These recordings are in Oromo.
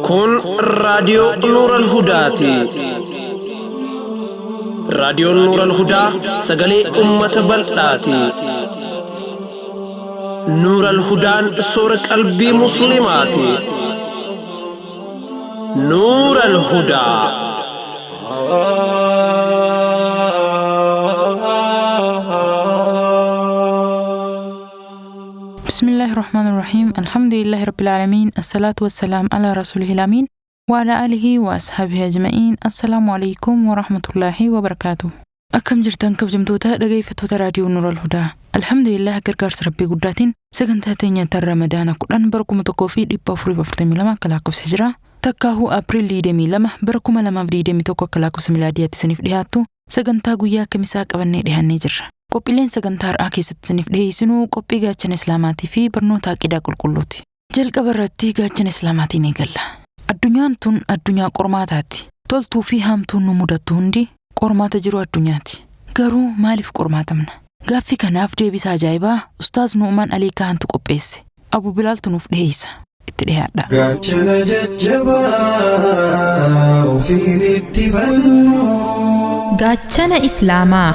Kun raadiyoo Nuural Hudaati. Raadiyoon Nuural Hudaa sagalee uummata bal'aati. Nuural Hudaan soora qalbii Musliimaati. Nuural Hudaa. بسم الله الرحمن الرحيم، الحمد لله رب العالمين، الصلاة والسلام على رسوله الأمين وعلى آله وأصحابه أجمعين. السلام عليكم ورحمة الله وبركاته. Akkam jirtan kabajamtoota dhaggeeffattoota raadiyoo Nuural Hudaa? Alhamdulillah, gargaarsa Rabbii guddaatiin sagantaa teenya tan Ramadaana 10 bara 1442 akka lakkoofsa jira. Takkaahuu April 22 bara 2021 akka lakkoofsa milaadiyaatti isiniif dhiyaattu sagantaa guyyaa kamisaa qabannee dhiyaannee jirra. Qophiileen sagantaa har'aa keessatti isiniif dhiyeessinuu qophii gaachana Islaamaatii fi barnoota aqidaa qulqulluuti. Jalqaba irratti gaachana Islaamaatiin eegalla. Addunyaan tun addunyaa qormaataati. Toltuu fi hamtuun nu mudattu hundi qormaata jiru addunyaati. Garuu maaliif qormaatamna? Gaaffii kanaaf deebisaa ajaa'ibaa Ustaaz Nu'umaan Alii Kahantu qopheesse. Abu Bilaaltu nuuf dhiyeessa. Itti dhiyaadha. Gaachana jajjabaa ofiin itti fannu. Gaachana Islaamaa.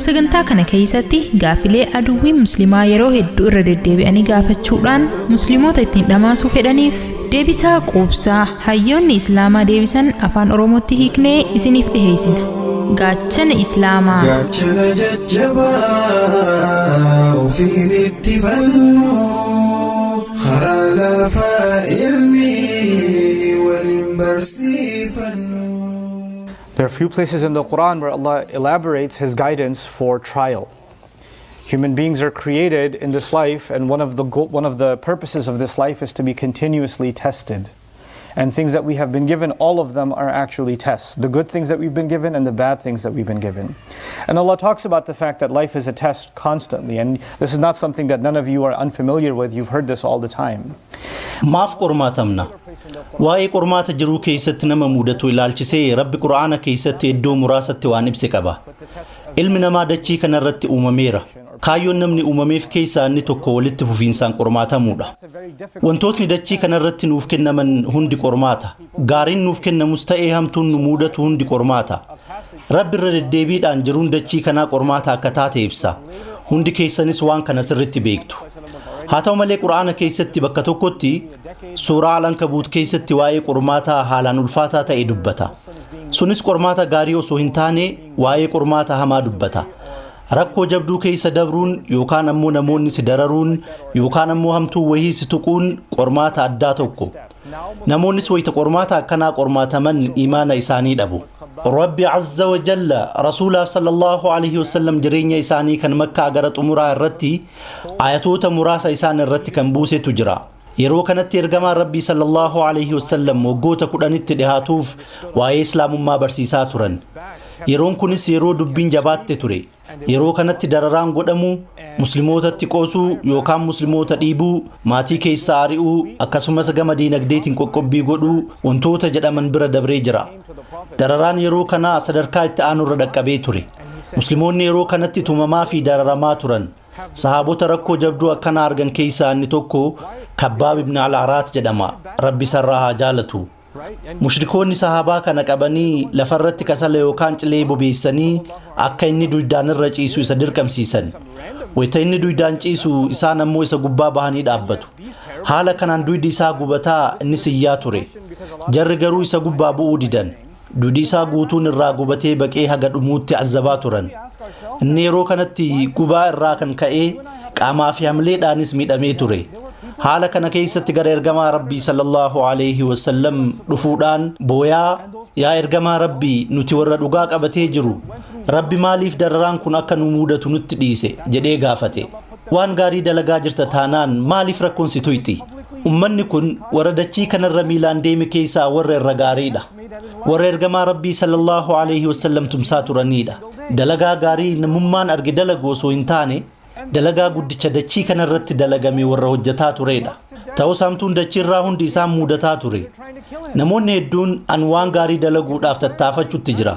Sagantaa kana keessatti gaafilee aduwwiin Musliimaa yeroo hedduu irra deddeebi'anii gaafachuudhaan Musliimoota ittiin dhamaasuu fedhaniif deebisaa quubsaa hayyoonni Islaamaa deebisan afaan Oromootti hiiknee isiniif dhiheessina. Gaachana Islaamaa. Gaachana jajjabaa ofiin itti fannu. Karaa lafaa ilmi waliin barsiifannu. There are few places in the Quran where Allah elaborates His guidance for trial. Human beings are created in this life, and one of the purposes of this life is to be continuously tested. And things that we have been given, all of them are actually tests. The good things that we've been given and the bad things that we've been given. And Allah talks about the fact that life is a test constantly. And this is not something that none of you are unfamiliar with. You've heard this all the time. Maaf qormaatamna? Waa'ee qormaata jiruu keessatti nama mudatu ilaalchisee Rabbi Qura'aana keessatti iddoo muraasatti waan ibse qaba. Ilmi namaa dachii kanarratti uumameera. Kaayyoon namni uumameef keessaa inni tokko walitti fufiinsaan qormaatamuudha. Wantootni dachii kanarratti nuuf kennaman hundi qormaata. Gaariin nuuf kennamus ta'ee hamtuun nu mudatu hundi qormaata. Rabbi irra deddeebiidhaan jiruun dachii kanaa qormaata akka taate ibsa. Hundi keessanis waan kana sirritti beektu. Haa ta'u malee, Qura'aana keessatti bakka tokkotti, suuraa Al-Ankabuut keessatti, waa'ee qormaataa haalaan ulfaataa ta'e dubbata. Sunis qormaata gaarii osoo hin taane waa'ee qormaata hamaa dubbata. Rakkoo jabduu keessa dabruun yookaan ammoo namoonni si dararuun yookaan ammoo hamtuu wahii si tuquun qormaata addaa tokko. Namoonnis wayita qormaata akkanaa qormaataman imaana isaanii dhabu. Rabbi Azza wa Jalla Rasuulaaf sallallahu alaihi wasallam jireenya isaanii kan Makkaa gara xumuraa irratti ayatoota muraasa isaan irratti kan buusetu jira. Yeroo kanatti ergamaan Rabbii sallallahu alaihi wasallam waggoota 10tti dhihaatuuf waa'ee Islaamummaa barsiisaa turan. Yeroon kunis yeroo dubbiin jabaatte ture. Yeroo kanatti dararaan godhamu, Musliimootatti qoosuu yookaan Musliimoota dhiibuu, maatii keessaa ari'uu, akkasumas gama diinagdeetiin qoqqobbii godhuu wantoota jedhaman bira dabree jira. Dararaan yeroo kanaa sadarkaa itti aanurra dhaqqabee ture. Musliimoonni yeroo kanatti tumamaa fi dararamaa turan. Sahaabota rakkoo jabduu akkanaa argan keessaa inni tokko Kabbaab ibn Al-Araat jedhama. Rabbi isarraa haa jaalatu. Mushrikoonni sahaabaa kana qabanii lafarratti kasala yookaan cilee bobeessanii akka inni duydaan irra ciisu isa dirqamsiisan. Wayita inni duydaan ciisu isaan ammoo isa gubbaa bahanii dhaabbatu. Haala kanaan duydi isaa gubataa inni siyyaa ture. Jarri garuu isa gubbaa bu'uu didan. Duydi isaa guutuun irraa gubatee baqee haga dhumuutti azabaa turan. Inni yeroo kanatti gubaa irraa kan ka'ee qaamaa fi hamleedhaanis miidhamee ture. Haala kana keessatti gara ergamaa Rabbii sallallahu alaihi wasallam dhufuudhaan booyaa, "Yaa ergamaa Rabbii, nuti warra dhugaa qabatee jiru, Rabbi maaliif dararaan kun akka nu mudatu nutti dhiise?" jedhee gaafate. "Waan gaarii dalagaa jirta taanaan maaliif rakkoon si tuyxi? Ummanni kun warra dachii kanarra miilaan deeme keessaa warra irra gaariidha. Warra ergamaa Rabbii sallallahu alaihi wasallam tumsaa turanidha. Dalagaa gaarii namummaan arge dalagu osoo hin taane dalagaa guddicha dachii kanarratti dalagame warra hojjetaa turedha. Ta'us hamtuun dachiirraa hundi isaan mudataa ture. Namoonni hedduun an waan gaarii dalaguudhaaf tattaafachuutti jira.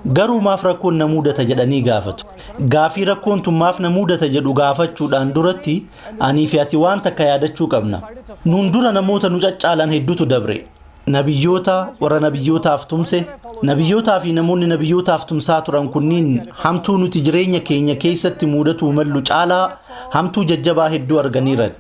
Garuu maaf rakkoon na mudata jedhanii gaafatu. Gaafii rakkoon tun maaf na mudata jedhu gaafachuudhaan duratti anii fi ati waan takka yaadachuu qabna. Nuun dura namoota nu caccaalan hedduutu dabre. Nabiyyoota warra nabiyyootaaf tumse, nabiyyootaa fi namoonni nabiyyootaaf tumsaa turan kunniin hamtuu nuti jireenya keenya keessatti mudatuu mallu caalaa hamtuu jajjabaa hedduu arganiiran.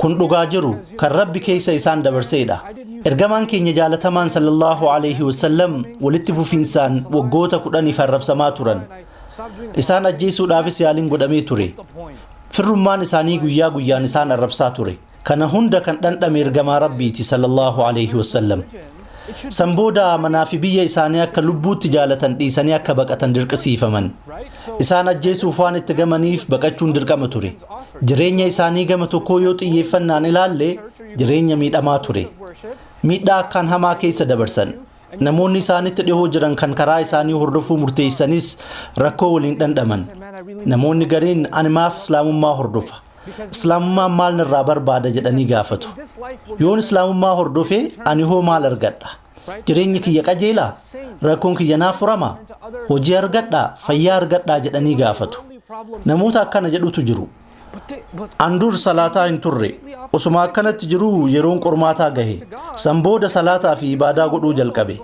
Kun dhugaa jiru kan Rabbi keessa isaan dabarseedha. Ergamaan keenya jaalatamaan sallallahu alaihi wasallam walitti fufiinsaan waggoota 10 arrabsamaa turan. Isaan ajjeesuudhaafis yaaliin godhamee ture. Firrummaan isaanii guyyaa guyyaan isaan arrabsaa ture. Kana hunda kan dhandhame ergamaa Rabbiiti sallallahu alaihi wasallam. San booda manaa fi biyya isaanii akka lubbuutti jaalatan dhiisanii akka baqatan dirqisiifaman. Isaan ajjeesuuf waan itti gamaniif baqachuun dirqama ture. Jireenya isaanii gama tokkoo yoo xiyyeeffannaan ilaalle jireenya miidhamaa ture. Miidhaa akkaan hamaa keessa dabarsan. Namoonni isaanitti dhihoo jiran kan karaa isaanii hordofuu murteessanis rakkoo waliin dhandhaman. Namoonni gariin ani maaf islaamummaa hordofa? Islaamummaan maal narraa barbaada jedhanii gaafatu. Yoon islaamummaa hordofe ani hoo maal argadha? Jireenyi kiyya qajeelaa? Rakkoon kiyya naaf furama? Hojii argadhaa? Fayyaa argadhaa jedhanii gaafatu. Namoota akkana jedhutu jiru. An dur salaataa hin turre. Osuma akkanatti jiruu yeroon qormaataa gahe. San booda salaataa fi ibaadaa godhuu jalqabe.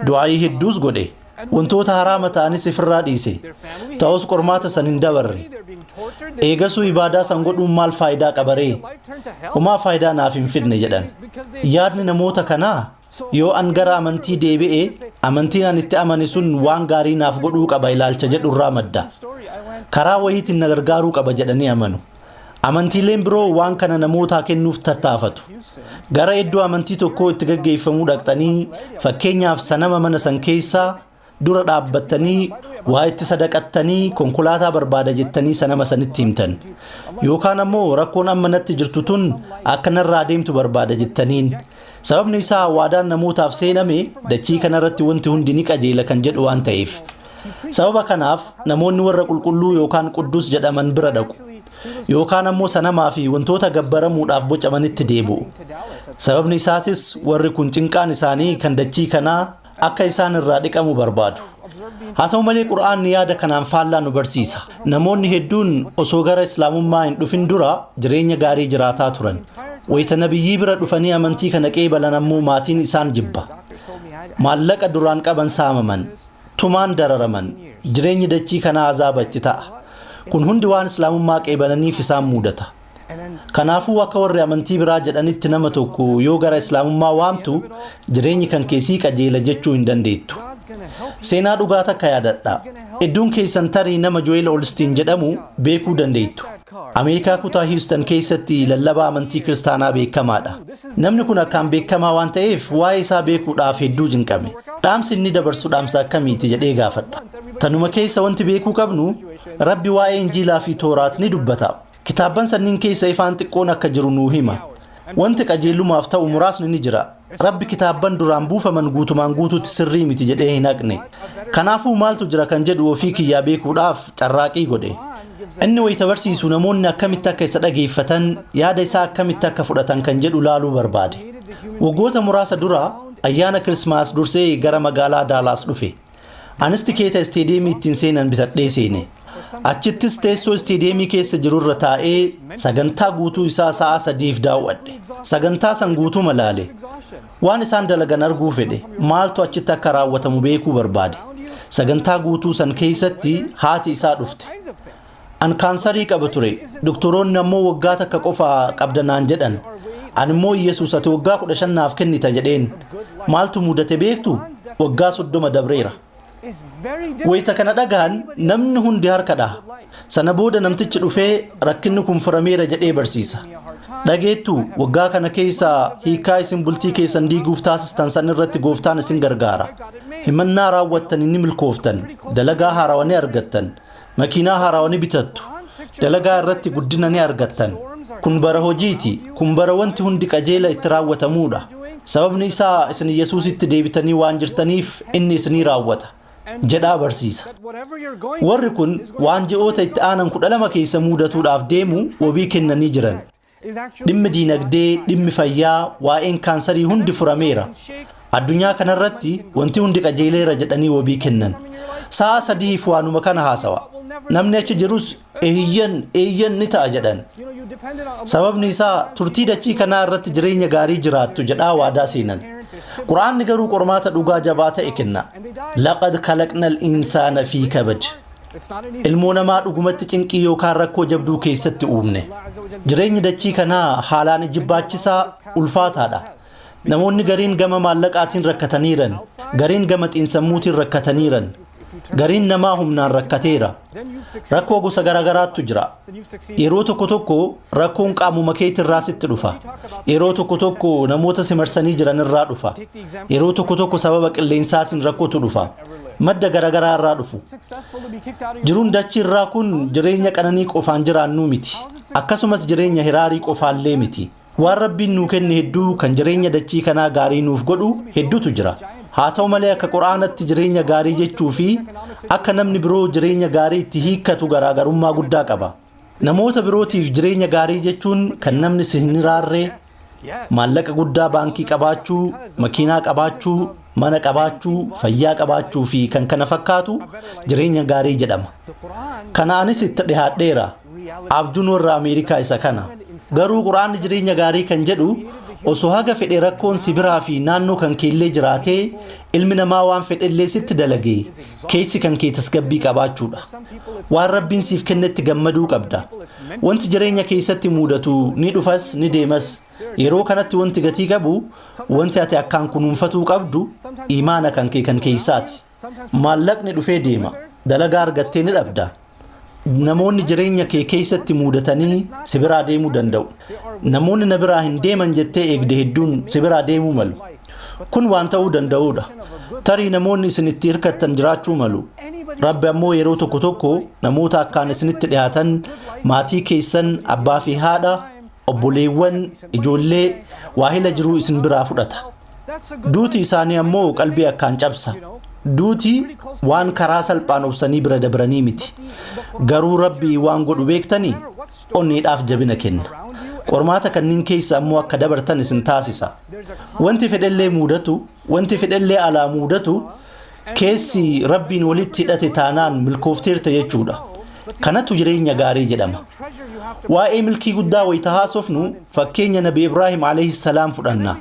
Du'aayii hedduus godhe. Wantoota haraama ta'anis ifirraa dhiise. Ta'us qormaata san hin dabarre. Eegasuu ibaadaa san godhuun maal faayidaa qabaree? Homaa faayidaa naaf hin fidne jedhan. Yaadni namoota kanaa yoo an gara amantii deebi'e amantiin an itti amane sun waan gaarii naaf godhuu qaba ilaalcha jedhurraa madda. Karaa wayiitiin na gargaaruu qaba jedhanii amanu. Amantiileen biroo waan kana namootaa kennuuf tattaafatu. Gara iddoo amantii tokkoo itti gaggeeffamuu dhaqxanii fakkeenyaaf sanama mana san keessaa dura dhaabbattanii waa itti sadaqattanii konkolaataa barbaada jettanii sanama sanitti himtan. Yookaan ammoo rakkoon amma natti jirtu tun akka narraa deemtu barbaada jettaniin. Sababni isaa waadaan namootaaf seename dachii kanarratti wanti hundi ni qajeela kan jedhu waan ta'eef. Sababa kanaaf namoonni warra qulqulluu yookaan quddus jedhaman bira dhaqu. Yookaan ammoo sanamaa fi wantoota gabbaramuudhaaf bocamanitti deebi'u. Sababni isaatis warri kun cinqaan isaanii kan dachii kanaa akka isaan irraa dhiqamu barbaadu. Haa ta'u malee Qur'aanni yaada kanaan faallaa nu barsiisa. Namoonni hedduun osoo gara islaamummaa hin dhufin dura jireenya gaarii jiraataa turan. Wayita nabiyyii bira dhufanii amantii kana qeebalan ammoo maatiin isaan jibba. Maallaqa duraan qaban saamaman, tumaan dararaman, jireenyi dachii kanaa azaaba itti ta'a. Kun hundi waan islaamummaa qeebalaniif isaan mudata. Kanaafuu akka warri amantii biraa jedhanitti nama tokko yoo gara islaamummaa waamtu jireenyi kan keessii qajeela jechuu hin dandeettu. Seenaa dhugaa takka yaadadha. Hedduun keessan tarii nama Joel Olstiin jedhamu beekuu dandeettu. Ameerikaa kutaa Houston keessatti lallabaa amantii kiristaanaa beekamaadha. Namni kun akkaan beekamaa waan ta'eef waa'ee isaa beekuudhaaf hedduu jinqame. Dhaamsi inni dabarsu dhaamsa akkamiiti jedhee gaafadha. Tanuma keessa wanti beekuu qabnu Rabbi waa'ee Injiilaa fi Tooraat ni dubbata. Kitaabban sanniin keessa ifaan xiqqoon akka jiru nuu hima. Wanti qajeelumaaf ta'u muraasni ni jira. Rabbi kitaabban duraan buufaman guutumaan guutuutti sirrii miti jedhee hin haqne. Kanaafuu maaltu jira kan jedhu ofii kiyyaa beekuudhaaf carraaqii godhe. Inni wayita barsiisu namoonni akkamitti akka isa dhageeffatan, yaada isaa akkamitti akka fudhatan kan jedhu laaluu barbaade. Waggoota muraasa dura ayyaana Kirismaas dursee gara magaalaa Daalaas dhufe. Anis tikeeta isteediyeemii ittiin seenan bitadhee seene. Achittis teessoo isteediyeemii keessa jirurra taa'ee sagantaa guutuu isaa sa'a 3 daawwadhe. Sagantaa san guutuu malaale. Waan isaan dalagan arguu fedhe. Maaltu achitti akka raawwatamu beekuu barbaade. Sagantaa guutuu san keessatti haati isaa dhufte. An kaansarii qaba ture. Doktoroonni ammoo waggaa takka qofa qabda naan jedhan. An immoo Yesuus ati waggaa 15 naaf kennita jedheen. Maaltu mudate beektu? Waggaa 30 dabreera. Wayita kana dhagahan namni hundi harka dhaha. Sana booda namtichi dhufee rakkinni kun furameera jedhee barsiisa. Dhageettu waggaa kana keessa hiikaa isin bultii keessan diiguuf taasistan san irratti gooftaan isin gargaara. Himannaa raawwattan ni milkooftan, dalagaa haarawaa ni argattan, makiinaa haarawaa ni bitattu, dalagaa irratti guddina ni argattan. Kun bara hojiiti, kun bara wanti hundi qajeela itti raawwatamuudha. Sababni isaa isin Yesuusitti deebitanii waan jirtaniif inni isinii raawwata jedhaa barsiisa. Warri kun waan ji'oota itti aanan 12 keessa mudatuudhaaf deemu wabii kennanii jiran. Dhimmi diinagdee, dhimmi fayyaa, waa'een kaansarii hundi furameera. Addunyaa kanarratti wanti hundi qajeeleera jedhanii wabii kennan. Sa'a 3f waanuma kana haasawa. Namni achi jirus eeyyan eeyyan ni ta'a jedhan. Sababni isaa turtii dachii kanaa irratti jireenya gaarii jiraattu jedhaa waadaa seenan. Quraanni garuu qormaata dhugaa jabaa ta'e kenna. Laqad kalaqnal insaana fii kabad. Ilmoo namaa dhugumatti cinqii yookaan rakkoo jabduu keessatti uumne. Jireenyi dachii kanaa haalaan jibbaachisaa ulfaataadha. Namoonni gariin gama maallaqaatiin rakkataniiran, gariin gama xiinsammuutiin rakkataniiran, gariin namaa humnaan rakkateera. Rakkoo gosa garaagaraatu jira. Yeroo tokko tokko rakkoon qaamuma keetirraa sitti dhufa. Yeroo tokko tokko namoota si marsanii jiran irraa dhufa. Yeroo tokko tokko sababa qilleensaatiin rakkootu dhufa. Madda garaagaraa irraa dhufu. Jiruun dachii irraa kun jireenya qananii qofaan jiraannuu miti. Akkasumas jireenya hiraarii qofaallee miti. Waan Rabbiin nuu kenne hedduu kan jireenya dachii kanaa gaarii nuuf godhu hedduutu jira. Haa ta'u malee akka Quraanatti jireenya gaarii jechuu fi akka namni biroo jireenya gaarii itti hiikkatu garaagarummaa guddaa qaba. Namoota birootiif jireenya gaarii jechuun kan namni si hin hiraarre, maallaqa guddaa baankii qabaachuu, makiinaa qabaachuu, mana qabaachuu, fayyaa qabaachuu fi kan kana fakkaatu jireenya gaarii jedhama. Kanaanis itti dhihaadheera. Abjuun warra Ameerikaa isa kana. Garuu Quraanni jireenya gaarii kan jedhu osoo haga fedhe rakkoon si biraa fi naannoo kan keellee jiraatee ilmi namaa waan fedhellee sitti dalagee keessi kan kee tasgabbii qabaachuudha. Waan Rabbiin siif kennetti gammaduu qabda. Wanti jireenya keessatti mudatu ni dhufas ni deemas. Yeroo kanatti wanti gatii qabu wanti ati akkaan kunuunfatuu qabdu imaana kan kee kan keessaati. Maallaqni dhufee deema. Dalagaa argattee ni dhabda. Namoonni jireenya kee keessatti mudatanii si biraa deemuu danda'u. Namoonni na biraa hin deeman jettee eegde hedduun si biraa deemuu malu. Kun waan ta'uu danda'uudha. Tarii namoonni isin itti hirkattan jiraachuu malu. Rabbi ammoo yeroo tokko tokko namoota akkaan isinitti dhiyaatan maatii keessan abbaa fi haadha, obboleewwan, ijoollee waahila jiruu isin biraa fudhata. Duuti isaanii ammoo qalbii akkaan cabsa. Duuti waan karaa salphaan obsanii bira dabranii miti. Garuu Rabbi waan godhu beektanii onneedhaaf jabina kenna. Qormaata kanneen keessa ammoo akka dabartan isin taasisa. Wanti fedhellee mudatu, wanti fedhellee alaa mudatu keessi Rabbiin walitti hidhate taanaan milkoofteerta jechuudha. Kanatu jireenya gaarii jedhama. Waa'ee milkii guddaa wayita haasofnu fakkeenya Nabi Ibraahim alayhi salaam fudhanna.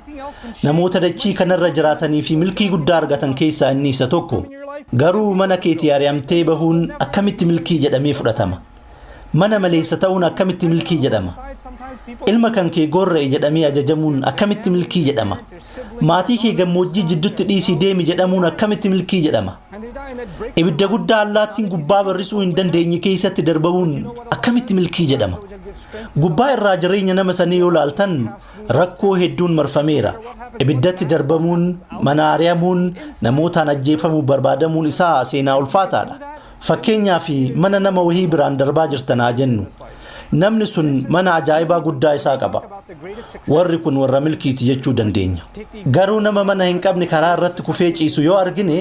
Namoota dachii kanarra jiraatanii fi milkii guddaa argatan keessaa inni isa tokko. Garuu mana keetii ari'amtee bahuun akkamitti milkii jedhamee fudhatama? Mana maleessa ta'uun akkamitti milkii jedhama? Ilma kan kee gorra'e jedhamee ajajamuun akkamitti milkii jedhama? Maatii kee gammoojjii jidduutti dhiisii deemi jedhamuun akkamitti milkii jedhama? Ibidda guddaa allaattiin gubbaa barrisuu hin dandeenye keessatti darbamuun akkamitti milkii jedhama? Gubbaa irraa jireenya nama sanii yoo laaltan rakkoo hedduun marfameera. Ibiddatti darbamuun, mana ari'amuun, namootaan ajjeefamuu barbaadamuun isaa seenaa ulfaataadha. Fakkeenyaaf mana nama wahii biraan darbaa jirtan haa jennu. Namni sun mana ajaa'ibaa guddaa isaa qaba. Warri kun warra milkiiti jechuu dandeenya. Garuu nama mana hin qabne karaa irratti kufee ciisu yoo argine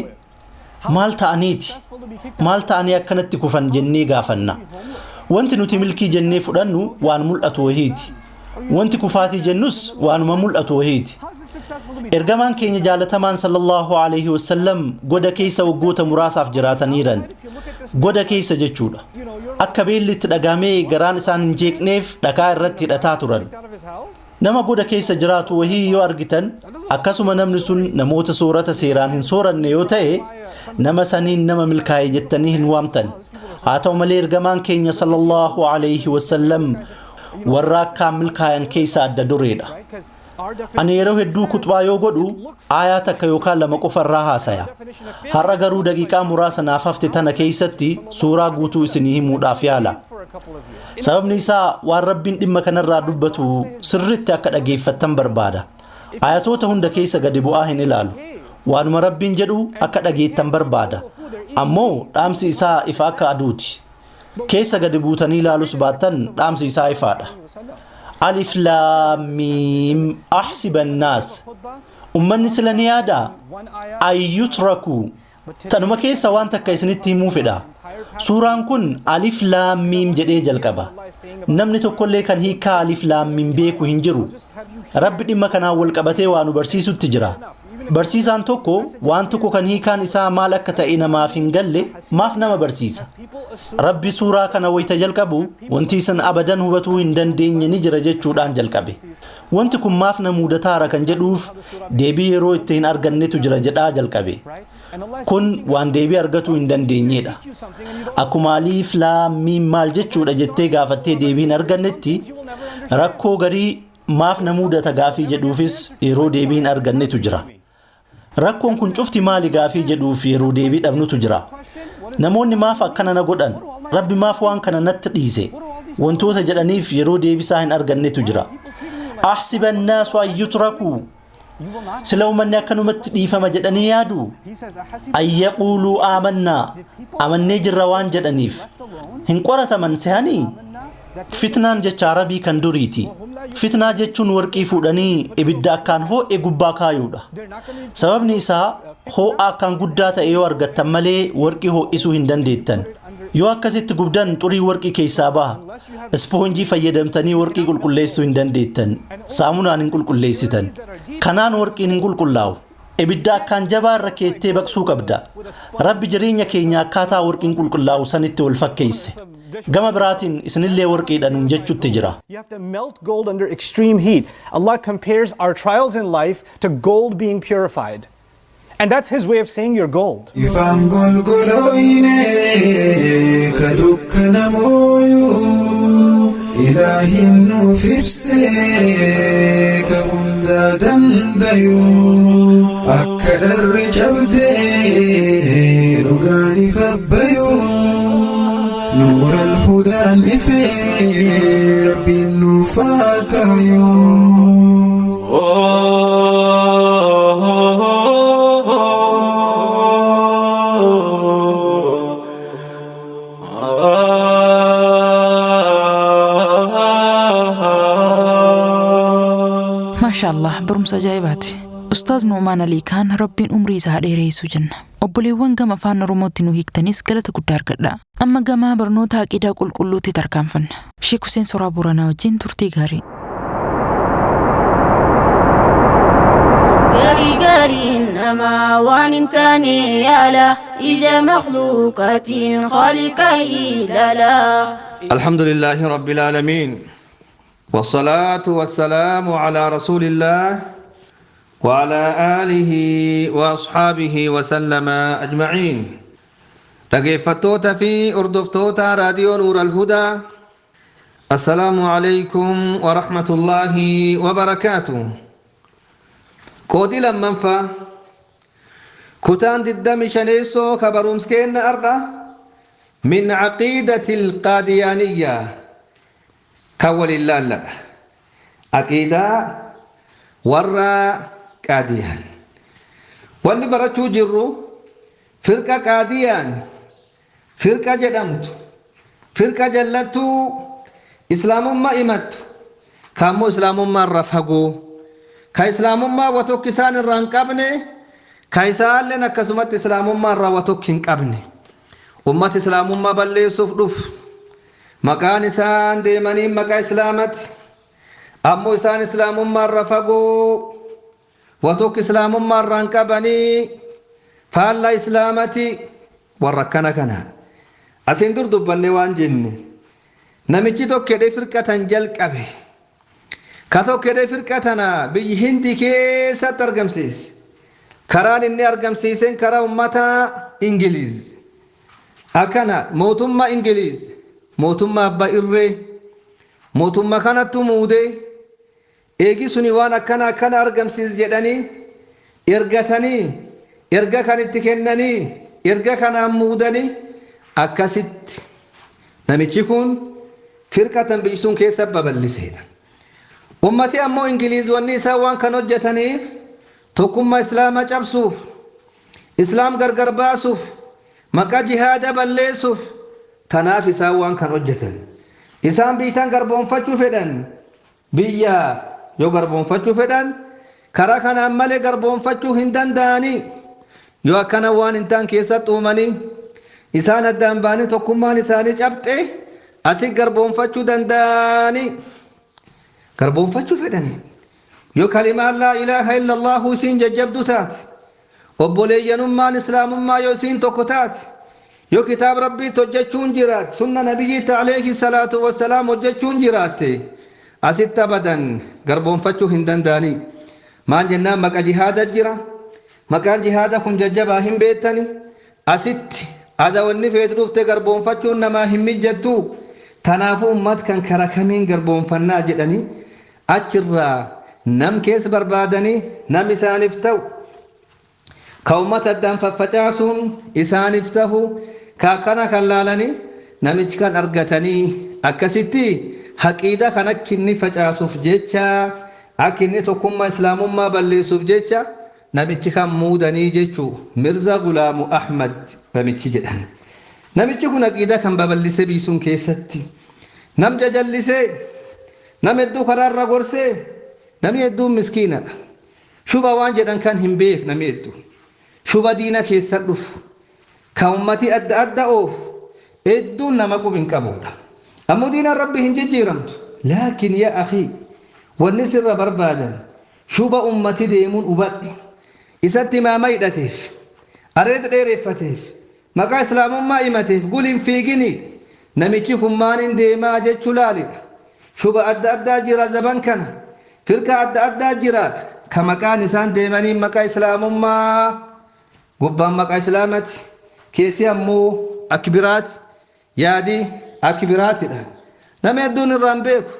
maal ta'aniiti? Maal ta'anii akkanatti kufan jennee gaafanna. Wanti nuti milkii jennee fudhannu waan mul'atu wahiiti. Wanti kufaatii jennus waanuma mul'atu wahiiti. Ergamaan keenya jaalatamaan sallallahu alaihi wasallam goda keessa waggoota muraasaaf jiraataniiran. Goda keessa jechuudha. Akka beelli itti dhagahamee garaan isaan hin jeeqneef dhakaa irratti hidhataa turan. Nama goda keessa jiraatu wahii yoo argitan akkasuma namni sun namoota soorata seeraan hin sooranne yoo ta'e nama saniin nama milkaa'e jettanii hin waamtan. Haa ta'u malee ergamaan keenya sallallahu alaihi wasallam warra akkaan milkaayan keessa adda dureedha. Ani yeroo hedduu kutbaa yoo godhu aayaa takka yookaan lama qofa irraa haasaya. Har'a garuu daqiiqaa muraasa naaf hafte tana keessatti suuraa guutuu isinii himuudhaaf yaala. Sababni isaa waan Rabbiin dhimma kanarraa dubbatu sirriitti akka dhageeffattan barbaada. Ayatoota hunda keessa gadi bu'aa hin ilaalu. Waanuma Rabbiin jedhu akka dhageettan barbaada. Ammoo dhaamsi isaa ifa akka aduuti. Keessa gadi buutanii ilaalus baattan dhaamsi isaa ifaadha. Alif laam miim ahsiba annaas. Ummanni sila ni yaadaa? Ayyutraku. Tanuma keessa waan takka isinitti himuu fedha. Suuraan kun alif laam miim jedhee jalqaba. Namni tokkollee kan hiikaa alif laam miim beeku hin jiru. Rabbi dhimma kanaan wal qabatee waa nu barsiisutti jira. Barsiisaan tokko waan tokko kan hiikaan isaa maal akka ta'e namaaf hin galle maaf nama barsiisa? Rabbi suuraa kana wayita jalqabu wanti isin abadan hubatuu hin dandeenye ni jira jechuudhaan jalqabe. Wanti kun maaf na mudataara kan jedhuuf deebii yeroo itti hin argannetu jira jedhaa jalqabe. Kun waan deebii argatuu hin dandeenyedha. Akkuma aliif laam miim maal jechuudha jettee gaafattee deebii hin argannetti, rakkoo garii maaf na mudata gaafii jedhuufis yeroo deebii hin argannetu jira. Rakkoon kun cufti maali gaafii jedhuuf yeroo deebii dhabnutu jira. Namoonni maaf akkana na godhan, Rabbi maaf waan kana natti dhiise wantoota jedhaniif yeroo deebisaa hin argannetu jira. Ahsiba annaasu an yutrakuu, sila uummanni akkanumatti dhiifama jedhanii yaadu? An yaquuluu aamannaa, amannee jirra waan jedhaniif hin qorataman sehanii? Fitnaan jecha Arabii kan duriiti. Fitnaa jechuun warqii fuudhanii ibidda akkaan ho'e gubbaa kaayuudha. Sababni isaa ho'a akkaan guddaa ta'e yoo argattan malee warqii ho'isuu hin dandeettan. Yoo akkasitti gubdan xurii warqii keessaa baha. Ispoonjii fayyadamtanii warqii qulqulleessuu hin dandeettan. Saamunaan hin qulqulleessitan. Kanaan warqiin hin qulqullaa'u. Ibidda akkaan jabaa irra keettee baqsuu qabda. Rabbi jireenya keenya akkaataa warqiin qulqullaa'u sanitti wal fakkeesse. Gama biraatiin isinillee warqiidha nuun jechutti jira. You have to melt gold under extreme heat. Allah compares our trials in life to gold being purified. And that's His way of saying you're gold. Ifaan golgolooyne ka dukkana mooyuu, Ilaahin nuuf ibsee ka hundaa dandayuu, akka dharri cabdee dhugaan ifa bayuu, Nuural Hudaan ifee Rabbiin nuuf haa kaayuu. Maasha Allah, barumsa ajaa'ibaati. Ustaaz Nu'maan Alii Kaan Rabbiin umrii isaa dheereessuu jenna. Obboleewwan gama afaan Oromootti nu hiiktanis galata guddaa argadha. Amma gama barnoota aqidaa qulqulluutti tarkaanfanna. Sheek Huseen Soraa Booranaa wajjin turtii gaarii. Garii gariin namaa waan hin taane yaala, ija makluuqaatiin khaliqa ilaala. الحمد لله رب العالمين، والصلاة والسلام على رسول الله وعلى آله وأصحابه وسلم أجمعين. Dhaggeeffattoota fi hordoftoota raadiyoo Nuur Alhudaa, السلام عليكم ورحمة الله وبركاته. Qoodii lammanfaa, kutaan 25 ka barumskeenna arda من عقيدة القاديانية كول الله عقيدة ورا قاديان. Wanni barachuu jirru firqa Qaadiyaan, firqa jedhamtu, firqa jallattuu islaamummaa himattu, kaammoo islaamummaa irra fagoo, ka islaamummaa wa tokko isaan irraa hin qabne, ka isaalleen akkasumatti islaamummaa irraa wa tokko hin qabne, ummata islaamummaa balleessuuf dhufu. Maqaan isaan deemanii maqaa islaamati, ammoo isaan islaamummaa irra fagoo, wa tokko islaamummaa irraa hin qabanii, faallaa islaamati. Warra akkana kana asiin dur dubbanne. Waan jenne, namichi tokko jedhee firqatan jalqabe, ka tokko jedhee firqatana biyyi Hindii keessatti argamsiise. Karaan inni argamsiiseen karaa ummata Ingiliiz, akkana mootummaa Ingiliiz, mootummaa abbaa irree, mootummaa kanattu muudee eegi suni waan akkana akkana argamsiis jedhanii ergatanii, erga kan itti kennanii, erga kanaan muudanii, akkasitti namichi kun firqatan biyyi sun keessa babal'iseedha. Ummati ammoo Ingiliiz wanni isaan waan kan hojjetaniif tokkummaa islaamaa cabsuuf, islaam gargar baasuuf, maqaa jihaada balleessuuf. Tanaaf isaan waan kan hojjetan. Isaan biitaan garboonfachuu fedhan. Biyya yoo garboonfachuu fedhan, karaa kanaan malee garboonfachuu hin danda'anii. Yoo akkana waan hin ta'an keessatti uumanii, isaan addaan ba'anii, tokkummaan isaanii cabxe, asii garboonfachuu danda'anii, garboonfachuu fedhanii. Yoo kalimaan laa ilaaha illallaahu isiin jajjabdu taate, obboleeyyanummaan islaamummaa yoo isiin tokko taate, yoo kitaaba rabbiitti hojjechuun jiraate, sunna nabiyyiitti alayhi salaatu wassalaam hojjechuun jiraatte, asitti abadan garboonfachuu hin danda'anii. Maal jennaan maqa jihaada jira. Maqaan jihaada kun jajjabaa hin beektani. Asitti adawanni feetu dhufte garboonfachuun namaa hin mijjattu. Tanaafuu ummat kan kara kamiin garboonfannaa jedhanii achirraa nam keessa barbaadanii nam isaaniif ta'u. Ka ummata addaan faffacaasuun isaaniif ta'u ka akkana kan laalanii namichi kan argatanii akkasitti haqiida kan akka inni facaasuuf jecha akka inni tokkummaa islaamummaa balleessuuf jecha namichi kan muudanii jechuu Mirza Gulaamu Ahmad namichi jedhan. Namichi kun aqiida kan babal'isee biisuun keessatti nam jajallisee nam hedduu karaarra gorsee namni hedduun miskiinadha. Shuba waan jedhan kan hin beek namni hedduu. Shuba diina keessa dhufu kan ummatii adda adda oofu hedduun nama qub hin qabudha. Ammoo diinaan rabbi hin jijjiiramtu. Laakiin yaa akhii wanni sirra barbaadan shuba ummati deemuun hubadhe isatti imaama hidhateef areeda dheereffateef maqaa islaamummaa himateef guliin fiigini namichi kun maaniin deemaa jechuu laalidha. Shuba adda addaa jira zaban kana firqa adda addaa jira ka maqaan isaan deemanii maqaa islaamummaa gubbaan maqaa islaamati keessi ammoo akbiraati yaadii akbiraatidha. Nama hedduun irraan beeku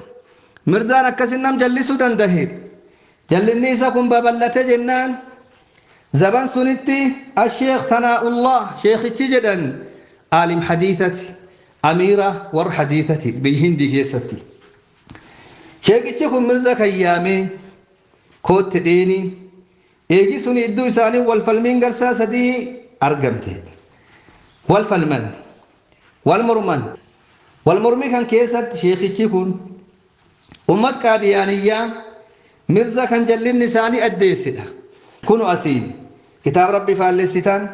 Mirzaan akkasin nam jallisuu danda'edha. Jallinni isa kun babal'ate jennaan zaban sunitti asheekh Tanaa'ullah sheekhichi jedhan aalim hadiisati amiira warra hadiisati biyya Hindii keessatti. Sheekichi kun Mirza kan yaamee kootti dheeni eegi sun iddoo isaanii wal falmiin garsaa sadii argamte. Wal falman wal morman wal mormii kan keessatti sheekichi kun ummat qaadiyaaniyyaa Mirza kan jallinni isaanii addeessidha. Kunu asiin kitaaba rabbi faallessitan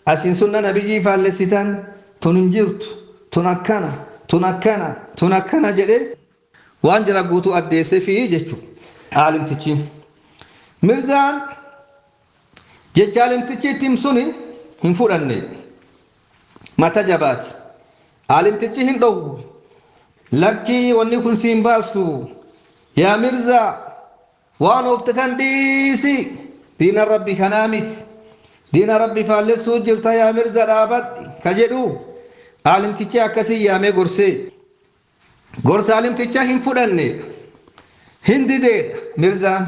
asiin sunna nabiyyii faallessitan tun hin jirtu tun akkana tun akkana tun akkana jedhee waan jira guutuu addeessee fi jechuudha. Aalimtichi Mirzaan jecha aalimtichi itti himsuni hin fudhanne mata jabaati. Aalimtichi hin dhowwu lakkii wanni kun siin baastu yaa Mirzaa waan oofte kan dhiisi diina rabbi kanaa miti diina rabbi faallessuu jirta yaa Mirza dhaabadhi ka jedhu aalimtichi akkasii yaamee gorsee gorsa aalimticha hin fudhanne hin dideedha. Mirzaan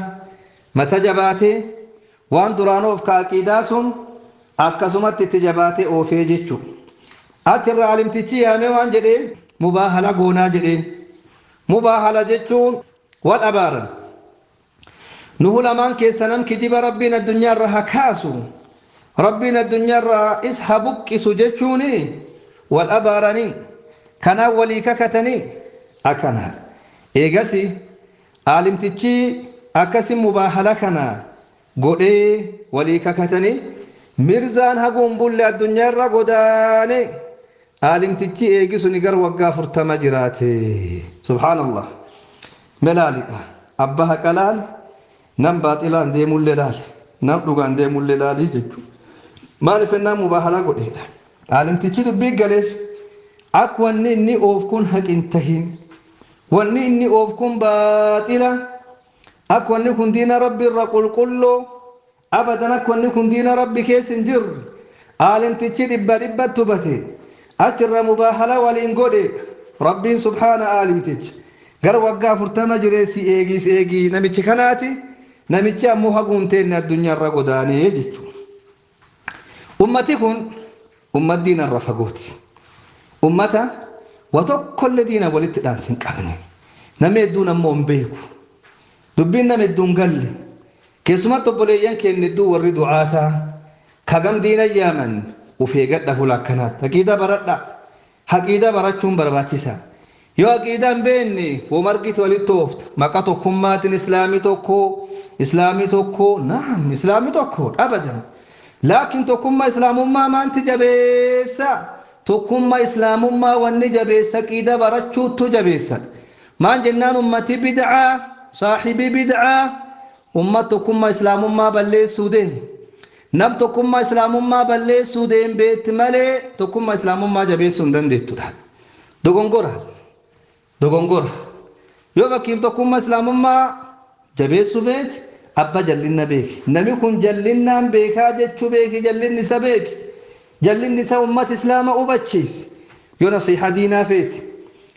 mata jabaatee waan duraan oof ka aqiidaa sun akkasumatti itti jabaatee oofee jechuu. Achirra aalimtichi yaamee waan jedhee mubaahala goonaa jedheen. Mubaahala jechuun wal abaaran. Nuhu lamaan keessa nam kijiba rabbiin addunyaarra haa kaasu rabbiin addunyaarraa is haa buqqisu jechuun wal abaaranii kanaan walii kakatanii akkana. Eegasi aalimtichi akkasi mubaahala kana godhee walii kakatanii Mirzaan haguun bulle addunyaarra godaane aalimtichi eegisuni gar waggaa 40 jiraate. Subhaanallah. Melaalidha. Abba haqa laal nam baaxilaan deemullee laali nam dhugaan deemullee laalii jechuudha. Maaliif ennaan mubaahalaa godheedha. Aalimtichi dubbii galeef akka wanni inni oof kun haqin tahin wanni inni oof kun baaxila akka wanni kun diina rabbi irra qulqulloo abadan akka wanni kun diina rabbi keessa hin jirre aalimtichi dhibba dhibbatti hubate achirra mubaahalaa waliin godheedha. Rabbiin subhaana aalimtichi gara waggaa 40 jireessi eegiis eegii namichi kanaati. Namichi ammoo haguun teenne addunyaarra godaanee jechuudha. Ummati kun ummat diinarra fagooti. Ummata wa tokkollee diina walitti dhaansi hin qabne. Namni hedduun ammoo hin beeku. Dubbiin nama hedduun galle. Keessumatti obboleeyyan keenya hedduu warri du'aataa kagam diina yaaman of eeggadha fuula akkanaatti. Aqiida baradha. Aqiida barachuun barbaachisaa. Yoo aqiida hin beekne homargitu walitti oofta. Maqaa tokkummaatiin islaamii tokko islaamii tokko naam islaamii tokko abadan. Laakiin tokkummaa islaamummaa maanti jabeessa? Tokkummaa islaamummaa wanni jabeessa aqiida barachuutu jabeessa. Maan jennaan ummati bid'aa saahibii bid'aa Ummata tokkummaa islaamummaa balleessuu deemu. Nam tokkummaa islaamummaa balleessuu deemu beekti malee tokkummaa islaamummaa jabeessuu hin dandeettudha. Dogongora. Dogongora. Yoo fakkiif tokkummaa islaamummaa jabeessuu beekti abba jallinna beeki. Namni kun jallinnaan beekaa jechuu beeki, jallinni isa beeki. Jallinni isa ummata islaama hubachiisi. Yoo nasiiha diinaa feeti.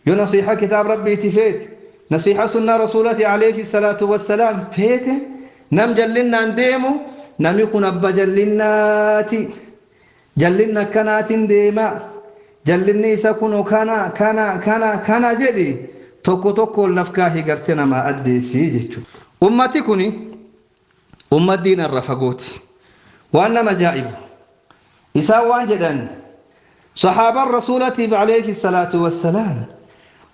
Yoo nasiiha kitaaba rabbiiti feeti. Nasiiha sunnaa rasuulati alayhi salaatu wassalaam feete. Nam jallinnaan deemu namni kun abba jallinnaati. Jallinna akkanaatiin deema. Jallinni isa kun kana kana kana kana jedhi tokko tokkoon laf kaahii gartee namaa addeessii jechuudha. Ummati kuni ummat diinarra fagooti. Waan nama ajaa'ibu. Isaan waan jedhan sahaabaan rasuulatiif alayhi salaatu wassalaam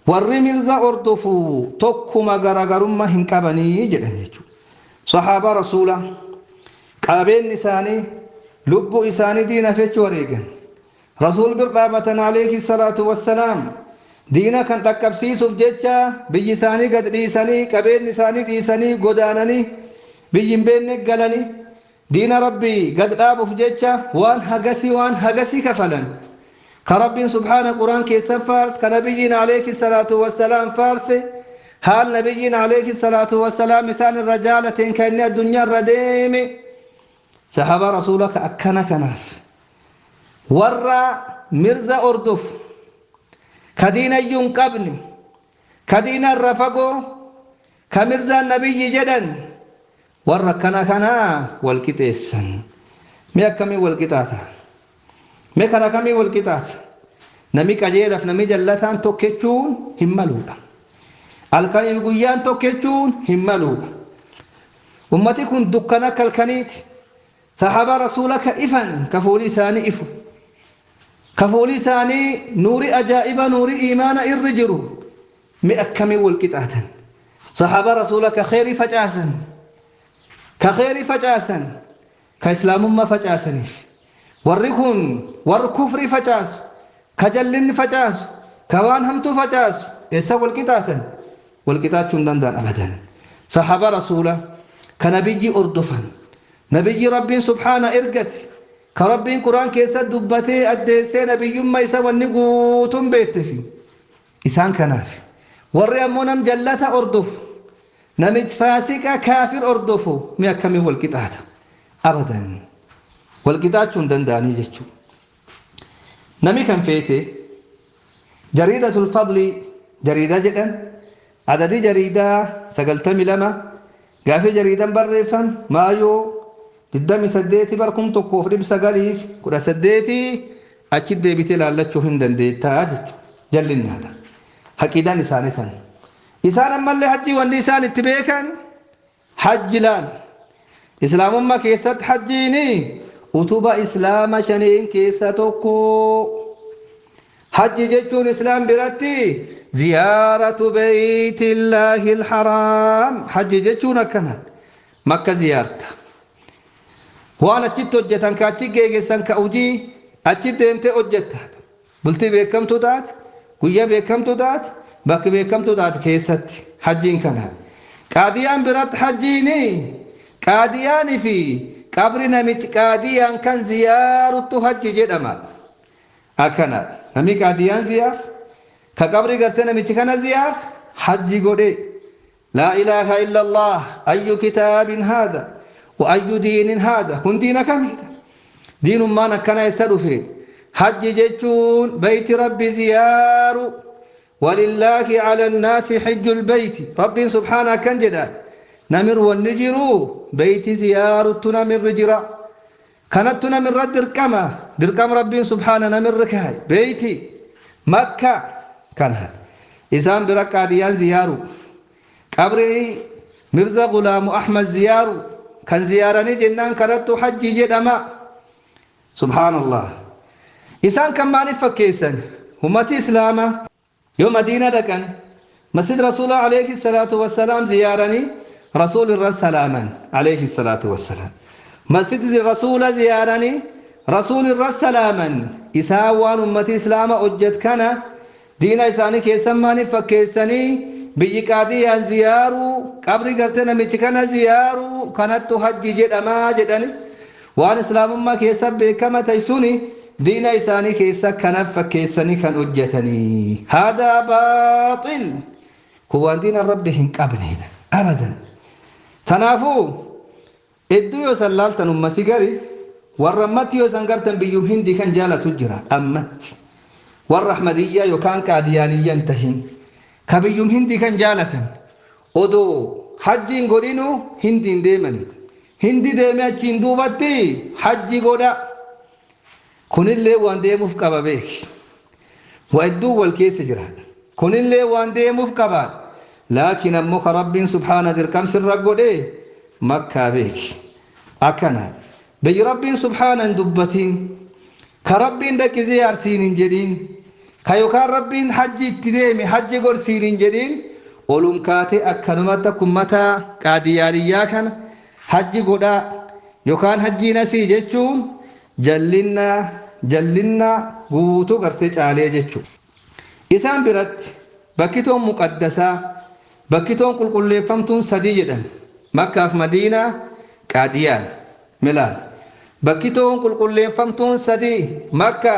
warri Mirza hordofu tokkuma garaagarummaa hin qabanii jedhan jechuudha. Sahaabaa rasuula qabeenyi isaanii lubbuu isaanii diinaaf jechuu wareegan. Rasuul bir dhaabatan alayhi salaatu wassalaam diina kan dhaqqabsiisuuf jecha biyyi isaanii gad dhiisanii qabeenyi isaanii dhiisanii godaananii biyyi hin beekne galanii diina rabbii gad dhaabuuf jecha waan hagasii kafalan. Ka rabbiin subhaana quraan keessa faarse, ka nabiyyiin alayhi salaatu wassalaam faarse, haal nabiyyiin alayhi salaatu wassalaam isaan irra jaalateen kan inni addunyaa irra deeme. Sahaabaa rasuula ka akkana kanaaf warra Mirza hordofu ka diinayyuu hin qabne, ka diina irra fagoo, ka Mirzaan nabiyyi jedhan warra akkana kanaa wal qixeessan. Mee akkamiin wal qixaata? Mee karaa kamiin wal qixaata? Nami qajeelaaf nami jallataan tokkechuun hin maluudha. Halkaniif guyyaan tokkechuun hin maluudha. Ummati kun dukkana akka halkaniiti. Sahaabaa rasuula ka ifan ka fuuli isaanii ifu. Ka fuuli isaanii nuuri ajaa'iba nuuri iimaana irra jiru. Mee akkamiin wal qixaatan? Sahaabaa rasuula ka kheyrii facaasan. Ka kheyrii facaasan. Ka islaamummaa facaasaniif. Warri kun warri kufrii facaasu, ka jallinni facaasu, ka waan hamtuu facaasu eessa wal qixaatan? Wal qixaachuu hin danda'an abadan. Sahaabaa rasuula ka nabiyyi hordofan, nabiyyi rabbiin subhaana ergate, ka rabbiin quraan keessa dubbatee addeessee nabiyyummaa isa wanni guutuun beektefi isaan kanaaf. Warri ammoo nam jallata hordofu, namichi faasiqa kaafir hordofu mi akkamiin wal qixaata? Abadan. Wal qixaachuu hin danda'anii jechuudha. Nami kan feete jariidatul fadli jariidaa jedhan adadii jariidaa 92 gaafii jariidan barreeffan maayoo 28 bar 1918 achi deebitee ilaallachuu hin dandeettaa jechuudha. Jallinnaadha. Haqiidaan isaanii tan. Isaan ammallee hajjii wanni isaan itti beekan hajji laal. Islaamummaa keessatti hajjiini utuba islaama shaniin keessa tokko. Hajji jechuun islaam biratti ziyaaratu beeytillaahi alharaam. Hajji jechuun akkana makka ziyaarta. Waan achitti hojjetan ka achi geeggessan ka hojii achi deemtee hojjetta. Bultii beekamtuu taate, guyyaa beekamtuu taate, bakki beekamtuu taate keessatti hajjiin kana. Qaadiyaan biratti hajjiini qaadiyaanii fi qabri namichi qaadiyaan kan ziyaaruttu hajji jedhama. Akkana namni qaadiyaan ziyaar ka qabri gartee namichi kana ziyaar hajji godhe. Laa ilaaha illallah ayyu kitaabin haadha wa ayyu diinin haadha kun diina kamidha? Diinummaan akkana eessa dhufe? Hajji jechuun beeyti rabbi ziyaaru. Walillaahi ala annaasi hijjul beeyti. Rabbiin subhaana akkan jedhaan namir wanni jiru beeyti ziyaaruttu namirri jira. Kanattu namirra dirqama. Dirqama rabbiin subhaana namirri kaaye beeyti makka kana. Isaan bira qaadiyaan ziyaaru. Qabrii Mirza Gulaamu Ahmad ziyaaru kan ziyaaranii jennaan kanattu hajji jedhama. Subhaanallah. Isaan kan maaliif fakkeessan? Ummati islaamaa yoo Madiina dhaqan masjid rasuula alayhi salaatu wassalaam ziyaaranii rasuul irra salaaman alayhi salaatu wassalaam. Masjid rasuula ziyaaranii rasuul irra salaaman. Isaan waan ummati islaama hojjet kana diina isaanii keessan maaliif fakkeessanii? Biyyi Qaadiyaan ziyaaruu qabri gartee namichi kana ziyaaruu kanattu hajji jedhamaa jedhani waan islaamummaa keessa beekama ta'e suni diina isaanii keessa kanaaf fakkeessanii kan hojjetanii. Haadhaa baaxil kun waan diina rabbi hin qabneedha abadan. Tanaafuu iddoo yoo san laaltan ummati gari warra ammatti yoo san gartan biyyuum hindii kan jaalatu jira ammatti warra ahmadiyyaa yookaan qaadiyaaniyyaa hin tahin. Kabiyyuum hindii kan jaalatan odoo hajjiin godhinu hindiin deeman hindi deeme achiin duubatti hajji godha kunillee waan deemuuf qaba beeki waa hedduu wal keessa jira kunillee waan deemuuf qaba laakiin ammoo ka rabbiin subhaana dirqamsirra godhe makkaa beeki akkana biyyi rabbiin subhaana hin dubbatiin ka rabbiin dhaqi ziyaarsiin hin jedhiin ka yookaan rabbiin hajji itti deeme hajji gorsiin hin jedhiin olum kaatee akkanumatti akkummataa qaadiyaaniyyaa kana hajji godhaa yookaan hajjiin asii jechuun jallinnaa guutuu gartee caalee jechuudha. Isaan biratti bakkitoon muqaddasaa bakkitoon qulqulleeffamtuun sadii jedhan Makkaaf Madiinaa Qaadiyaan milaal bakkitoon qulqulleeffamtuun sadii Makka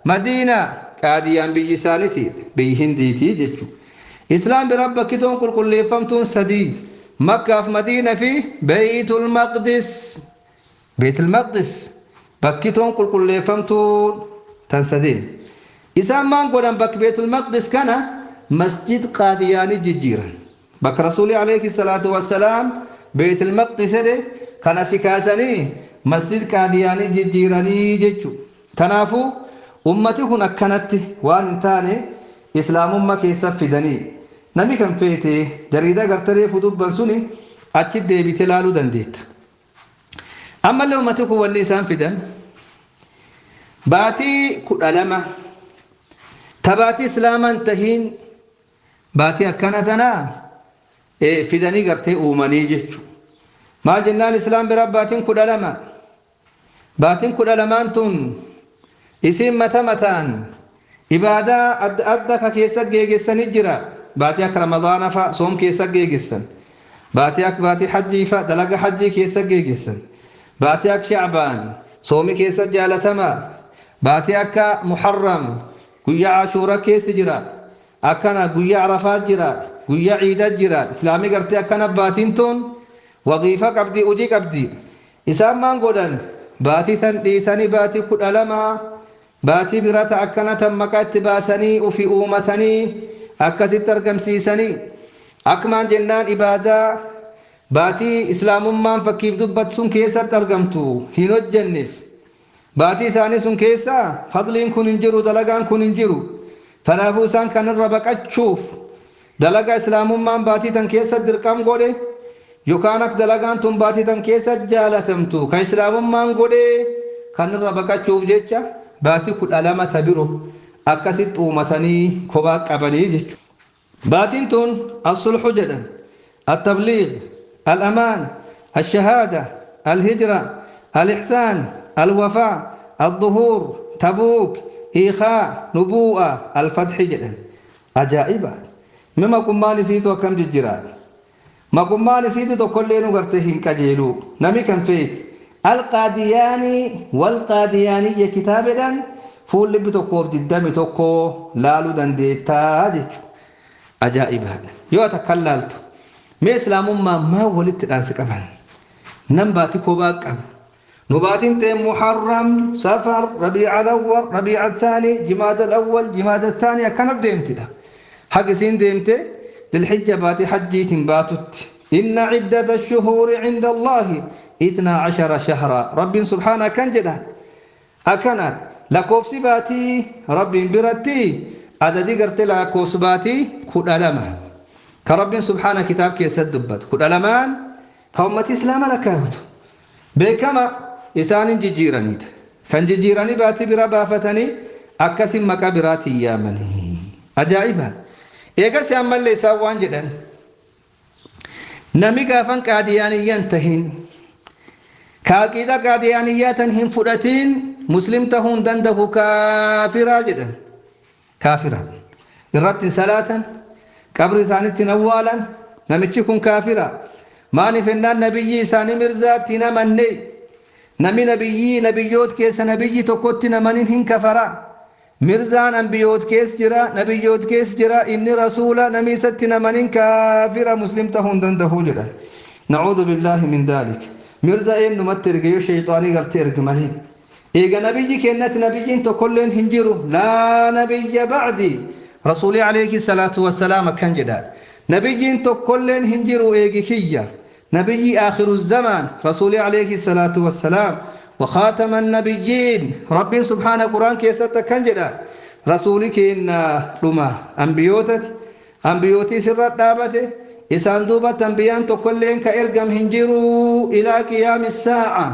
Madiinaa Qaadiyaan biyyi isaaniiti biyyi hindiitii jechuudha. Islaam bira bakkitoon qulqulleeffamtuun sadii Makkaaf Madiina fi Beeytul Maqdis. Beeytul Maqdis bakkitoon qulqulleeffamtuun tan sadiin. Isaan maan godhan bakki Beeytul Maqdis kana masjid Qaadiyaanii jijjiiran. Bakka Rasuulli alayhi salaatu wassalaam Beeytul Maqdis jedhe kana si kaasanii masjid Qaadiyaanii jijjiiranii jechuudha. Kanaafuu ummati kun akkanatti waan hin taane islaamummaa keessa fidanii namni kan feete jariidaa gartaree fudubban suni achi deebitee laaluu dandeetta. Ammallee ummati kun wanni isaan fidan baatii 12 tabaatii islaamaan tahiin baatii akkana tanaa fidanii gartee uumanii jechuudha. Maal jennaan islaam bira baatiin 12 baatiin 12 tun isiin mata mataan ibaadaa adda adda ka keessa geegessanii jira baatii akka ramadaana fa'a soom keessa geegessan baatii akka baatii hajjii fa'a dalaga hajjii keessa geegessan baatii akka shacbaan soomi keessa jaalatama baatii akka muharram guyyaa ashuura keessa jira akkana guyyaa arafaa jira guyyaa ciidaa jira islaamii gartee akkana baatiin tun waziifa qabdi hojii qabdi isaan maan godhan baatii tan dhiisanii baatii 12 baatii birata akkana tan maqaa itti baasanii ufi uumatanii akkasitti argamsiisanii akkumaan jennaan ibaadaa baatii islaamummaan fakkiif dubbatu sun keessatti argamtu hin hojjenneef baatii isaanii sun keessa fadliin kun hin jiru dalagaan kun hin jiru kanaafuu isaan kanarra baqachuuf dalagaa islaamummaan baatii tan keessa dirqam godhe yookaan akka dalagaan tun baatii tan keessa jaalatamtu kan islaamummaan godhe kanarra baqachuuf jecha baatii 12 ta biro akkasitti uumatanii kophaa qabanii jechuudha. Baatiin tun as-sulhu jedhan at-tabliigh al-amaan ash-shahaada al-hijra al-ihsaan al-wafaa al-dhuhuur tabuuk iikhaa nubuu'a al-fathi jedhan ajaa'iba mi maqummaan isiitu akkam jijjiraa maqummaan isiitu tokkollee nu gartee hin qajeelu nami kan feeti القادياني والقاديانية كتابا فول بتوكوف ددامي توكو لالو دنديتا جيتشو أجائب هذا يو أتكلالتو مي إسلام ما ولدت الأنس كمان نمباتي كوباك نباتين تيم محرم سفر ربيع الأول ربيع الثاني جماد الأول جماد الثانية كانت ديمتي ده حق سين ديمتي للحجة باتي حجي تنباتت إن عدة الشهور عند الله 12 شهرا رب سبحانه كان جدا أكنت لكوف سباتي رب برتي عددي قرت لكوف سباتي كل ألمان كرب سبحانه كتاب كيسدبت كل ألمان كأمة إسلام لكاوت بكما إسان جيراني كان جيراني باتي بربا فتني أكسم مكابراتي يا مني أجائبا إيقا سيامل ليسا وان جدا نمي قافن قادياني ينتهين كاقيدا قاديانية هم فرتين مسلم تهون دنده كافرا جدا كافرا الرت صلاة Qabri isaanitti awwaalan. Namichi kun kaafira. Maaliif ennaan nabiyyi isaanii Mirzaatti hin amanne. Nami nabiyyi nabiyyoot keessa nabiyyi tokkotti namanin hin kafara. Mirzaan ambiyoot keessa jira, nabiyyoot keessa jira, inni rasuula, nami isatti namanin kaafira, muslim tahuu hin danda'u jedhan. Nacuudhu billaahi min daalik. Mirza eenyumatti erge yoo sheeyxaanii gartee erge malee. Eega nabiyyi kennatti nabiyyiin tokkolleen hin jiru. Laa nabiyya bacdi. Rasuulii alayhi salaatu wassalaam akkan jedha. Nabiyyiin tokkolleen hin jiru eegi kiyya. Nabiyyi aakhiru zamaan rasuulii alayhi salaatu wassalaam. وخاتم النبيين. رب سبحانه قرآن كيست كان جدا. رسولي كين رما أنبيوتت أنبيوتي سر دابته إسان دوبة أنبيان تكلين كإرقم هنجروا إلى قيام الساعة.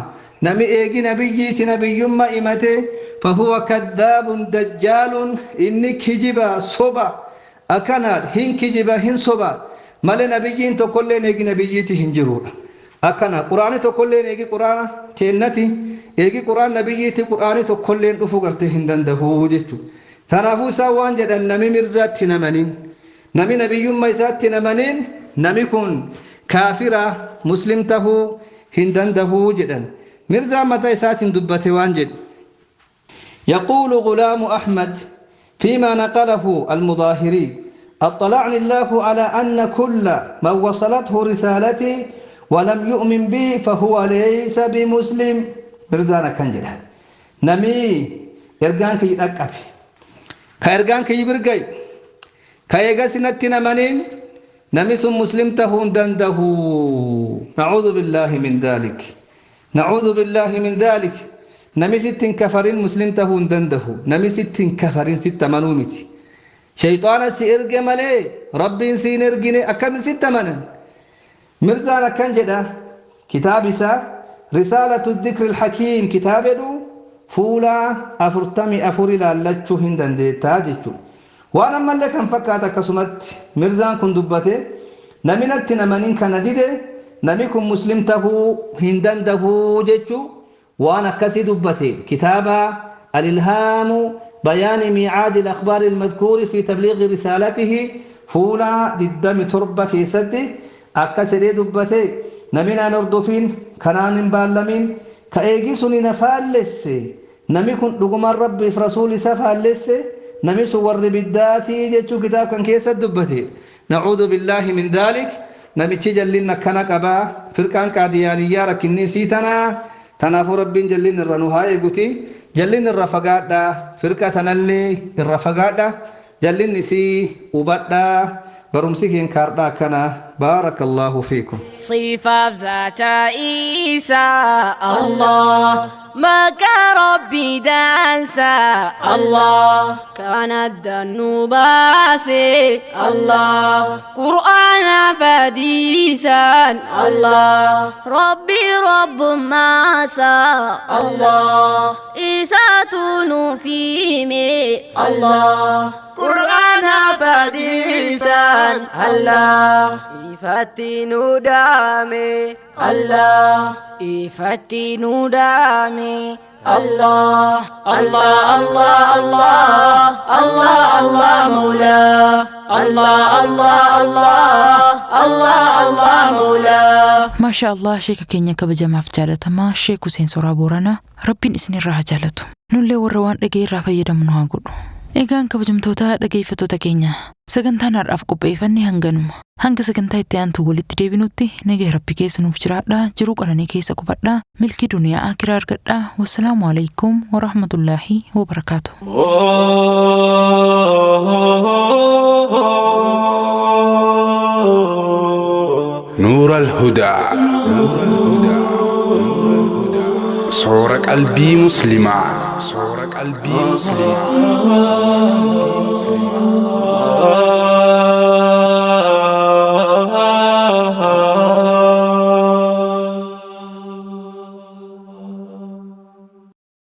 نمي إيجي نبيي نبي ما إمته فهو كذاب دجال. إني كجبا صبا أكنا هن كجبا هن صبا مال نبيين تكلين إيجي نبيي هنجروا أكنا قرآن تكلين إيجي قرآن كنتي eegi quraan nabiyyiitti quraanii tokkolleen dhufu gartee hin danda'u jechuudha. Kanaafuu isaan waan jedhan nami Mirzaatti namaniin, nami nabiyyummaa isaatti namaniin, nami kun kaafira muslim tahuu hin danda'u jedhan. Mirzaan mataa isaatiin dubbate waan jedhe. يقول غلام أحمد فيما نقله المظاهري: أطلعني الله على أن كل من وصلته رسالتي ولم يؤمن بي فهو ليس بمسلم. Mirzaana kan jedha. Nami ergaan kiyya dhaqqabe. Ka ergaan kiyya birgay. Ka eega sinatti namaniin nami sun muslim tahuu hin danda'u. Nacuudhu billaahi min daalik. Nacuudhu billaahi min daalik. Nami sitti hin kafarin muslim tahuu hin danda'u. Nami sitti hin kafarin sitti amanuu miti. Shayxaana si erge malee rabbiin si hin ergine akkami sitti amanan? Mirzaan akkan jedha kitaab isaa رسالة الذكر الحكيم كتابه فولا أفرتمي أفوري لالتشو هندن دي تاجتشو. وأنا ملكا فكاتا كسمت مرزان كن دبته نمنت نمنين كان ديده نميكم مسلم تهو هندن دهو جتشو. وأنا كسي دبته كتابة الإلهام بيان ميعاد الأخبار المذكور في تبليغ رسالته فولا ددم تربة كيستي أكسري دبته نمنا نردفين كنان بالمين كأيجي سنين فالس نمي كن لقمان ربي في رسول سفالس نمي صور بالذات جتو كتاب كان كيس الدبتي. نعوذ بالله من ذلك. نمي تجللنا كنك أبا فرقان قاديانية ركني سيتنا تنافو ربين جلين الرنوها يقتي جلين الرفقات فرقة تنلي الرفقات جلين نسي وبدا برمسكين كاردا كنا. بارك الله فيكم. صفة ذات عيسى الله ما كربي دانسا الله كان الذنوب الله قرآن فديسا الله ربي رب ما الله إيسى فيمي الله قرآن فديسا الله إفتنو دامي الله إفتنو دامي الله الله الله الله الله الله مولا الله الله الله الله الله مولا. ما شاء الله شيكا كينيا كبجمع في جالتما شيك حسين سورا بورانا ربين إسنين راها جالتو نولي وروان لقي رافا يدمنوها قدو. Egaan kabajamtoota dhageeffattoota keenya sagantaan har'aaf qopheeffanne hanganuma. Hanga sagantaa itti aantu walitti deebinutti nagaa Rabbi keessa nuuf jiraadhaa, jiruu qananii keessa qubadhaa, milkii duniyaa akiraa argadhaa. Wassalaamu alaikum warahmatullaahi wabarakaatu. نور الهدى صورة قلبي مسلمة. صورة قلبي مسلمة.